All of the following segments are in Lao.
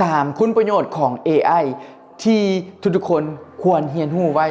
ສາມ ຄຸນປະໂຫຍດຂອງ ເອໄອ ທີ່ທຸກໆຄົນຄວນຮຽນຮູ້ໄວ້.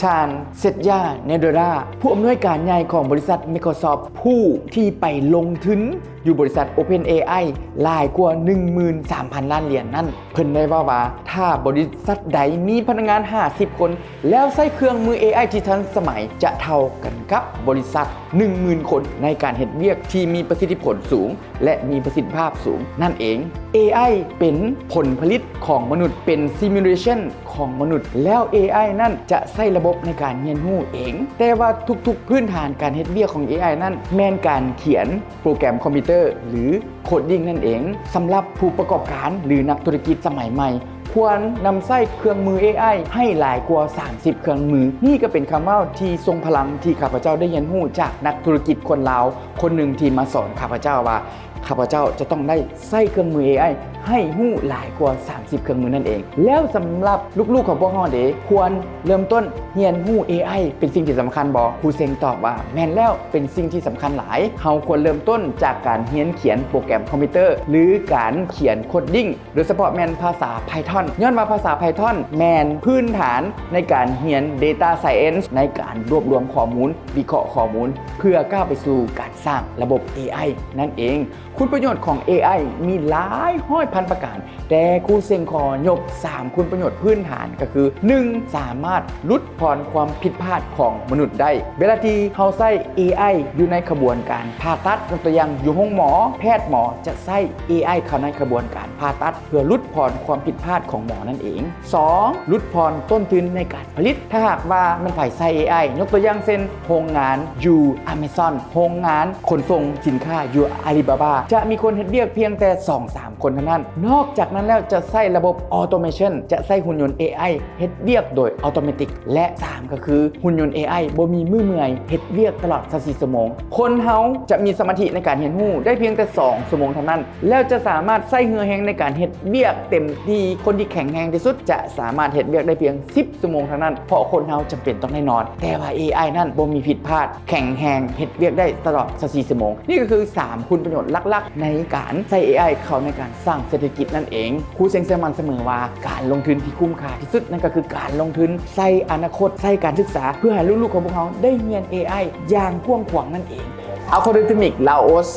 ທ່ານ ເຊັດຢາ ເນໂດຣາ ຜູ້ອຳນວຍການໃຫຍ່ຂອງບໍລິສັດ Microsoft ຜູ້ທີ່ໄປລົງທຶນຢູ່ບໍລິສັດ OpenAI ຫຼາຍກວ່າ ໜຶ່ງໝື່ນສາມພັນລ້ານຫຼຽນນັ້ນ ເພິ່ນໄດ້ເວົ້າວ່າ ຖ້າບໍລິສັດໃດມີພະນັກງານຫ້າສິບຄົນ ແລ້ວໃຊ້ເຄື່ອງມື ເອໄອ ທີ່ທັນສະໄໝ ຈະເທົ່າກັນກັບບໍລິສັດ ໜຶ່ງໝື່ນຄົນ ໃນການເຮັດວຽກທີ່ມີປະສິດທິຜົນສູງ ແລະ ມີປະສິດທິພາບສູງນັ້ນເອງ. ເອໄອ ເປັນຜົນຜະລິດຂອງມະນຸດ, ເປັນ simulation ຂອງມະນຸດ, ແລ້ວ ເອໄອ ນັ້ນຈະໃຊ້ລະບົບໃນການຮຽນຮູ້ເອງ. ແຕ່ວ່າທຸກໆພື້ນຖານການເຮັດວຽກຂອງ ເອໄອ ນັ້ນ ແມ່ນການຂຽນໂປຣແກຣມຄອມພິວເຕີ ຫຼື coding ນັ້ນເອງ. ສຳລັບຜູ້ປະກອບການ ຫຼື ນັກທຸລະກິດສະໄໝໃໝ່ ຄວນນຳໃຊ້ເຄື່ອງມື ເອໄອ ໃຫ້ຫຼາຍກວ່າ ສາມສິບເຄື່ອງມື. ນີ້ກໍເປັນຄຳເວົ້າທີ່ຊົງພະລັງທີ່ຂ້າພະເຈົ້າໄດ້ຮຽນຮູ້ຈາກນັກທຸລະກິດຄົນລາວຄົນໜຶ່ງທີ່ມາສອນຂ້າພະເຈົ້າວ່າ ຂ້າພະເຈົ້າຈະຕ້ອງໄດ້ໃຊ້ເຄື່ອງມື ເອໄອ ໃຫ້ຮູ້ຫຼາຍກວ່າ ສາມສິບເຄື່ອງມືນັ້ນເອງ. ແລ້ວສຳລັບລູກໆຂອງພວກເຮົາເດ ຄວນເລີ່ມຕົ້ນຮຽນຮູ້ ເອໄອ ເປັນສິ່ງທີ່ສຳຄັນບໍ່? ຄູເຊັງຕອບວ່າ ແມ່ນແລ້ວ, ເປັນສິ່ງທີ່ສຳຄັນຫຼາຍ. ເຮົາຄວນເລີ່ມຕົ້ນຈາກການຮຽນຂຽນໂປຣແກຣມຄອມພິວເຕີ ຫຼື ການຂຽນ coding ໂດຍສະເພາະແມ່ນພາສາ Python ຍ້ອນວ່າພາສາ Python ແມ່ນພື້ນຖານໃນການຮຽນ Data Science ໃນການລວບລວມຂໍ້ມູນ, ວິເຄາະຂໍ້ມູນ ເພື່ອກ້າວໄປສູ່ການສ້າງລະບົບ ເອໄອ ນັ້ນເອງ. ຄຸນປະໂຫຍດຂອງ ເອໄອ ມີຫຼາຍຮ້ອຍພັນປະການ, ແຕ່ຄູເຊັງຂໍຍົກສາມຄຸນປະໂຫຍດພື້ນຖານ ກໍຄື ໜຶ່ງ ສາມາດຫຼຸດຜ່ອນຄວາມຜິດພາດຂອງມະນຸດໄດ້. ເວລາທີ່ເຮົາໃຊ້ ເອໄອ ຢູ່ໃນຂະບວນການຜ່າຕັດ, ຍົກຕົວຢ່າງ ຢູ່ໂຮງໝໍ, ແພດໝໍຈະໃຊ້ ເອໄອ ເຂົ້າໃນຂະບວນການຜ່າຕັດ ເພື່ອຫຼຸດຜ່ອນຄວາມຜິດພາດຂອງໝໍນັ້ນເອງ. ສອງ ຫຼຸດຜ່ອນຕົ້ນທຶນໃນການຜະລິດ. ຖ້າຫາກວ່າມັນໃຜໃຊ້ ເອໄອ ຍົກຕົວຢ່າງເຊັ່ນ ໂຮງງານຢູ່ Amazon, ໂຮງງານຂົນສົ່ງສິນຄ້າຢູ່ Alibaba ຈະມີຄົນເຮັດວຽກພຽງແຕ່ສອງສາມຄົນເທົ່ານັ້ນ. ນອກຈາກນັ້ນແລ້ວຈະໃຊ້ລະບົບ automation, ຈະໃຊ້ຫຸ່ນຍົນ ເອໄອ ເຮັດວຽກໂດຍອັດຕະໂນມັດ ແລະ ສາມ ກໍຄືຫຸ່ນຍົນ ເອໄອ ບໍ່ມີມື້ເມື່ອຍ, ເຮັດວຽກຕະຫຼອດຊາວສີ່ຊົ່ວໂມງ. ຄົນເຮົາຈະມີສະມາທິໃນການຮຽນຮູ້ໄດ້ພຽງແຕ່ສອງຊົ່ວໂມງເທົ່ານັ້ນ ແລ້ວຈະສາມາດໃຊ້ເຫື່ອແຮງໃນການເຮັດວຽກເຕັມທີ່. ຄົນທີ່ແຂງແຮງທີ່ສຸດຈະສາມາດເຮັດວຽກໄດ້ພຽງສິບຊົ່ວໂມງເທົ່ານັ້ນ ເພາະຄົນເຮົາຈຳເປັນຕ້ອງໄດ້ນອນ. ແຕ່ວ່າ ເອໄອ ນັ້ນບໍ່ມີຜິດພາດ, ແຂງແຮງ, ເຮັດວຽກໄດ້ຕະຫຼອດຊາວສີ່ຊົ່ວໂມງ. ນີ້ກໍຄືສາມຄຸນປະໂຫຍດຫຼັກໆໃນການໃຊ້ ເອໄອ ເຂົ້າໃນການສ້າງເສດຖະກິດນັ້ນເອງ. ຄູເຊັງເຊື່ອໝັ້ນສະເໝີວ່າ ການລົງທຶນທີ່ຄຸ້ມຄ່າທີ່ສຸດ ນັ້ນກໍຄືການລົງທຶນໃສ່ອະນາຄົດ, ໃສ່ການສຶກສາ ເພື່ອໃຫ້ລູກໆຂອງພວກເຮົາໄດ້ຮຽນ ເອໄອ ຢ່າງກວ້າງຂວາງນັ້ນເອງ. Algorithmic Laos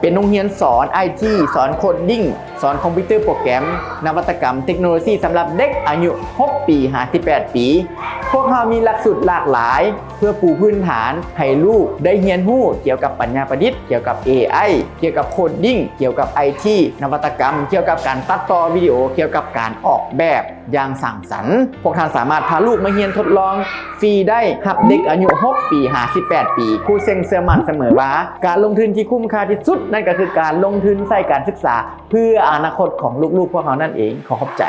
ເປັນໂຮງຮຽນສອນ ໄອທີ, ສອນ coding, ສອນຄອມພິວເຕີໂປຣແກຣມ, ນະວັດຕະກຳ, ເຕັກໂນໂລຊີ ສຳລັບເດັກອາຍຸຫົກປີຫາສິບແປດປີ. ພວກເຮົາມີຫຼັກສູດຫຼາກຫຼາຍ ເພື່ອປູພື້ນຖານໃຫ້ລູກໄດ້ຮຽນຮູ້ກ່ຽວກັບປັນຍາປະດິດ, ກ່ຽວກັບ ເອໄອ, ກ່ຽວກັບ coding, ກ່ຽວກັບ ໄອທີ, ນະວັດຕະກຳ, ກ່ຽວກັບການຕັດຕໍ່ວິດີໂອ, ກ່ຽວກັບການອອກແບບຢ່າງສ້າງສັນ. ພວກທ່ານສາມາດພາລູກມາຮຽນທົດລອງຟຣີໄດ້ ຮັບເດັກອາຍຸຫົກປີຫາສິບແປດປີ. ຄູເຊັງເຊື່ອໝັ້ນສະເໝີວ່າ ການລົງທຶນທີ່ຄຸ້ມຄ່າທີ່ສຸດ ນັ້ນກໍຄືການລົງທຶນໃສ່ການສຶກສາ ເພື່ອອະນາຄົດຂອງລູກໆພວກເຮົານັ້ນເອງ. ຂໍຂອບໃຈ.